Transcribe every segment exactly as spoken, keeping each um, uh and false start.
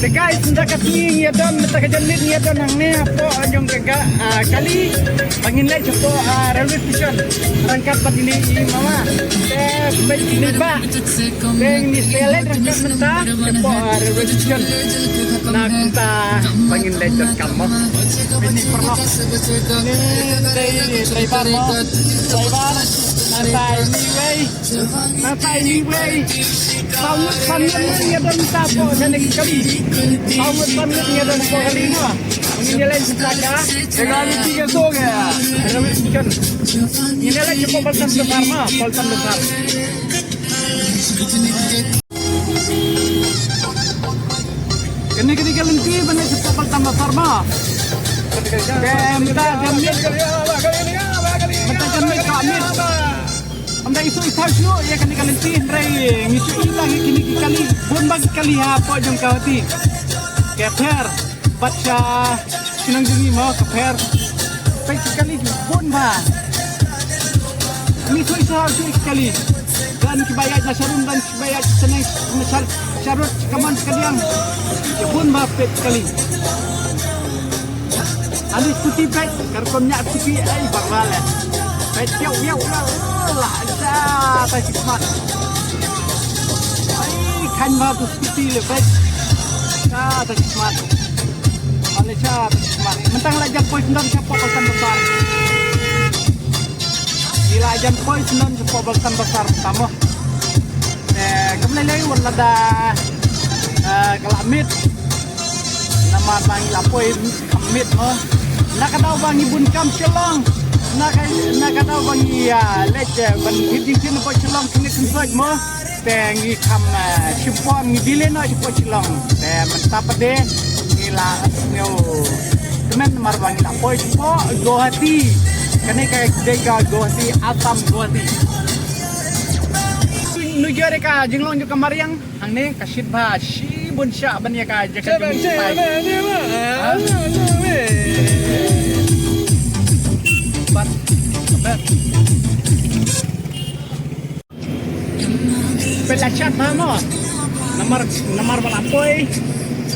Guys, mynta ka sngi ngi ïa don, mynta ka janmiet ngi ïa don hangne hapoh jong ka, ah, kali ba ngin leit shapoh, ah, railway station ryngkat bad ine i mama. Te peit ine i bah. Te ngin ïa leit ryngkat mynta shapoh, ah, railway station. Na kumta ba ngin leit donkam mo. Ine i paralok. Ine i driver mo. Driver. Mynta ine i wei. Nangta ine i wei. Saw ngut san ngut ngi ïa don mynta hapoh jong kane ka kali. Saw ngut san ngut ngi ïa don hapoh kali noh. Ngin ïa leit mynta ka. Jaka lynti ka song ïa. Ngin ïa leit shapoh Paltan Bazar ma, Paltan Bazar. Kane, kane ka lynti ban leit shapoh Paltan Bazar ma. Te mynta ka miet. Mynta ka miet ka miet. Ym da i shu i thaw shuh ïa kane ka lynti hynrei ngi shu i lang ïa kine ki kali, bun ba ki kali hapoh jong ka Guwahati. Ka pher bad sha shnong jong ngi mo ka pher. Peit ki kali ki bun ba. Ngi shu i thaw shuh ïa ki kali. Don kiba ïaid na shadien, don kiba ïaid shaneng, na shar-, sharud, ka mon ka diang. Ki bun ba peit ki kali. Ani scooty bike, kar kon ñiah scooty, ai, bang ba le. Bike, yow, yow, yow, la, ja, tai smat. Ai, khan ba tu scooty le, bike. Ja, tai smat. Ale, ja, tai smat. Mynta la jan poi sndon shapoh Paltan Bazar. Ngi la jan poi sndon shapoh Paltan Bazar mynta mo. Eh, kam lei lei wat lada, eh, ka la miet. Namar ba ngi la poi kam miet mo. Na ka daw ba ngi bun kam Shillong. Na ka, na ka daw ba ngi, ah, leit, eh, ban ngi jingkien poi Shillong kine kynsoit mo. Te ngi kham, eh, shim pom ngi delay noh shapoh Shillong. Te mynta pat de ngi la sngewtymmen namar ba ngi la poi shapoh Guwahati. Kane ka dei ka Guwahati, Assam Guwahati. Nujor ïa ka jinglong jong ka mariang hangne ka shit bha shibun shah ban ïa ka jaka jong ka. Peit la shat bha mo. Namar, namar ba la poi.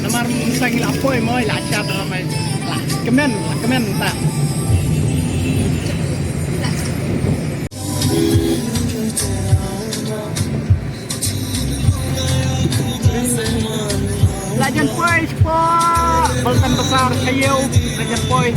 Namar mynta ngi la poi mo, la shat bha mo. La kmen, la kmen ta. La jan poi shapoh Paltan Bazar, Khaïew, la jan poi.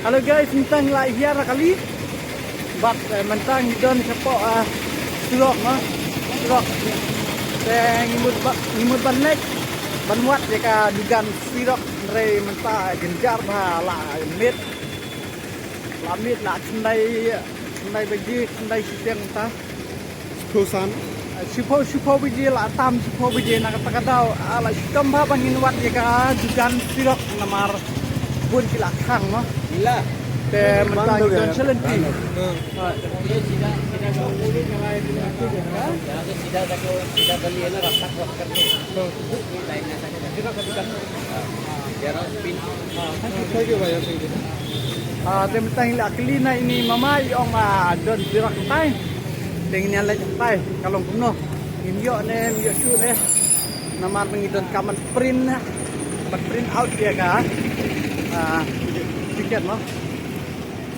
Hello guys, mynta ngi la hiar na kali. Bad, eh, mynta ngi don shapoh, eh, surok, no? Surok. Te ngi mut ba, ngi mut ban leit ban wad ïa ka dukan surok, hynrei mynta jynjar bha, la miet. La miet, la khyndai, khyndai baje, khyndai shiteng mynta. Shiphew san. Shiphew, shiphew baje la tam, shiphew baje na kata ka daw. Ah, la shitom bha ba ngin wad ïa ka dukan surok namar bun ki la khang, no? Ila. Te mynta ngi don sha lynti. Hmm. Ah, te mynta ngi la kylli na ine i mama, i ong ba don surok tai. Te ngin ïa leit tai ka long kumno. Ngin ïoh ne, ngin ïoh shuh ne. Namar ba ngi donkam ban print, ban print out ïa ka, ah, ticket mo.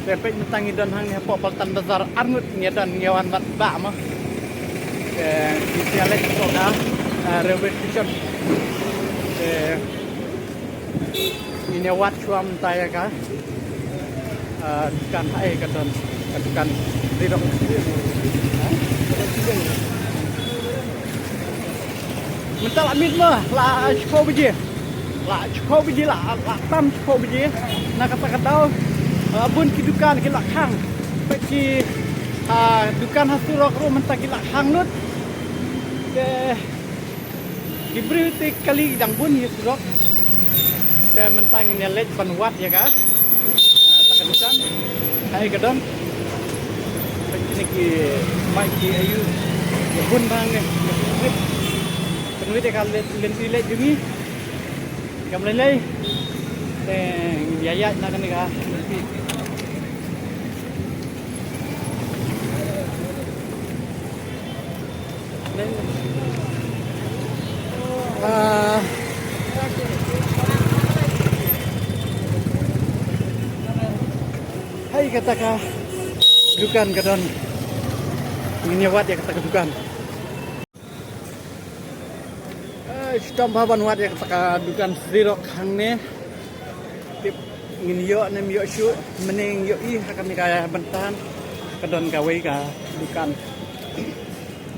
Te peit mynta ngi don hangne hapoh Paltan Bazar arngut ngi don ngi wan bad bah mo. Te ngi ïa leit hapoh ka, ah, railway station. Te ngin ïa wad shuwa mynta ïa ka, ah, dukan, haei ka don ka dukan surok. Mynta la miet mo, la shiphew baje. La shiphew baje, la, la tam shiphew baje. Na kata ka daw, ah, bun ki dukan ki la khang. Peit ki, ah, dukan ha surok ruh mynta ki la khang lut. Te Ki briew te kali dang bun ïa surok. Te mynta ngin ïa leit ban wad ïa ka, ah, ta ka dukan. Hai ka don. Pynjin ki mai ki ayu. Ïa bun bang ne. Pynwit ïa ka leit, leit, leit jong ngi. Kam lei lei. Te ngin ïa ïaid na kane ka. Ah. Hai kata ka dukan ka don. Ngin ïa wad ïa kata ka dukan. Eh, shitom bha ban wad ïa kata ka dukan surok hangne. Tip ngin ïoh ne ym ïoh shuh, mynne ngin ïohi ha kane ka bynta. Ka don kawei ka dukan.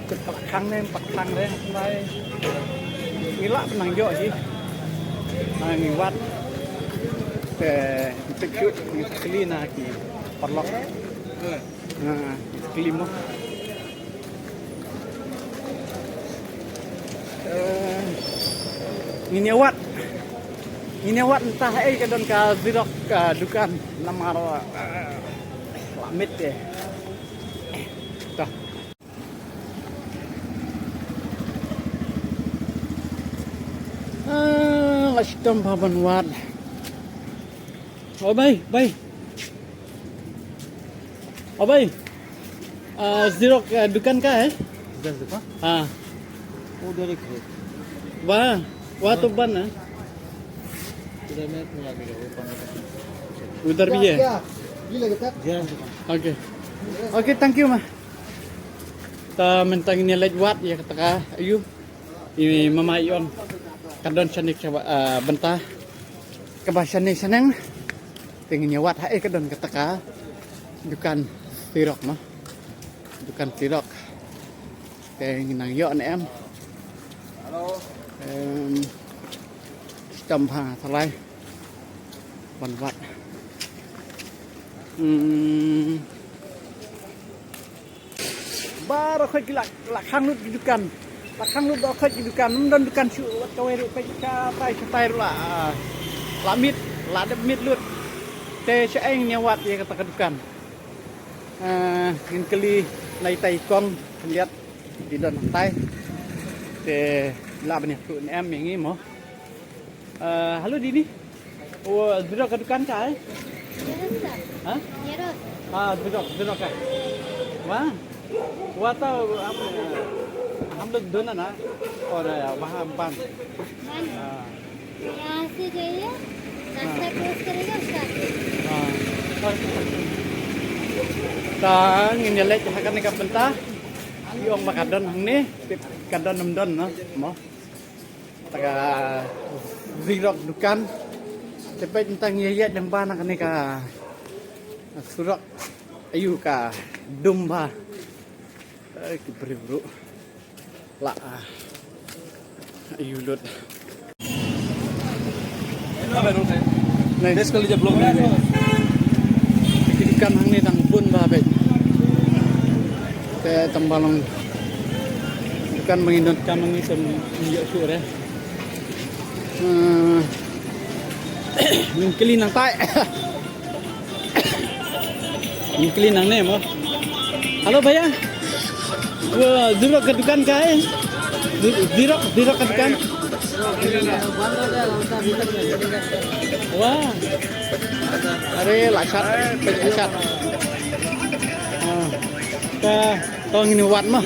Kut pat khang ne, pat khang re, lai. Ngi lah ban nang ïoh hi. Ah, ngi wad. Te, tip shuh, ngi kylli na ki paralok. Ah, kylli mo. Eh, ngin ïa wad. Ngin ïa wad mynta haei ka don ka surok ka dukan namar, eh, la miet te. Tah. Ah, la shitom bha ban wad. O bhai, bhai. ओ भाई, आ, surok, आ, दुकान कहाँ है? इधर दुकान? हाँ। उधर एक है। वहाँ, वहाँ तो बंद है। इधर में थोड़ा भी है, वो बंद है। उधर भी है? क्या? ये लगे सर? जी हाँ, दुकान। OK. OK, thank you, ma. Ta mynta ngin ïa leit wad ïa kata ka, ayu. I mama Ion. Ka don shane ka, ah, bynta. Kaba shane shaneng. Te ngin ïa wad haei ka don kata ka dukan surok mo. Dukan surok. Te ngin nang ïoh ne em. Hello. Em, shitom bha thalai. Ban wad. Hmm. Baroh khoit ki la, la khang lut ki dukan. La khang lut baroh khoit ki dukan. Ym don dukan shuh wat kawei ruh, khoit shatai shatai ruh la, la miet, la dep miet lut. Te shaei ngin ïa wad ïa kata ka dukan. Eh, ngin kylli na itai i kong khyndiat ki don hangtai. Te lah ban ïathuh ne em ïa ngi mo. Eh, hello didi. वो जीरो का दुकान का है? ज़ीरो का। हाँ? ज़ीरो, ज़ीरो का। वहाँ? वहाँ तो हम, हम लोग दोनों ना, और वहाँ बंद। बंद? हाँ। यहाँ से जाइए, रास्ता क्रॉस करेगा, उसका आगे। हाँ। Ta ngin ïa leit ha kane ka bynta. Ïa ong ba ka don hangne, ka don ym don na mo. Ta ka surok dukan. Te peit mynta ngi ïaid lyngba na kane ka surok. Ayu ka dum bha. Eh, ki briew ruh. La, ah. Ayu lut. Best kali je vlog ni. Ki dukan hangne dang bun bha bha. Te tang ba long dukan ba ngin don kam ngi sem ïoh shuh re. Hmm. Ngin kylli nangtai. Ngin kylli nangne mo. Hello भैया, वो जीरो का दुकान कहाँ है? जी-, जीरो, जीरो का दुकान। Wah. Are la shat, la shat. Ah. Ka, to ngin wad mo.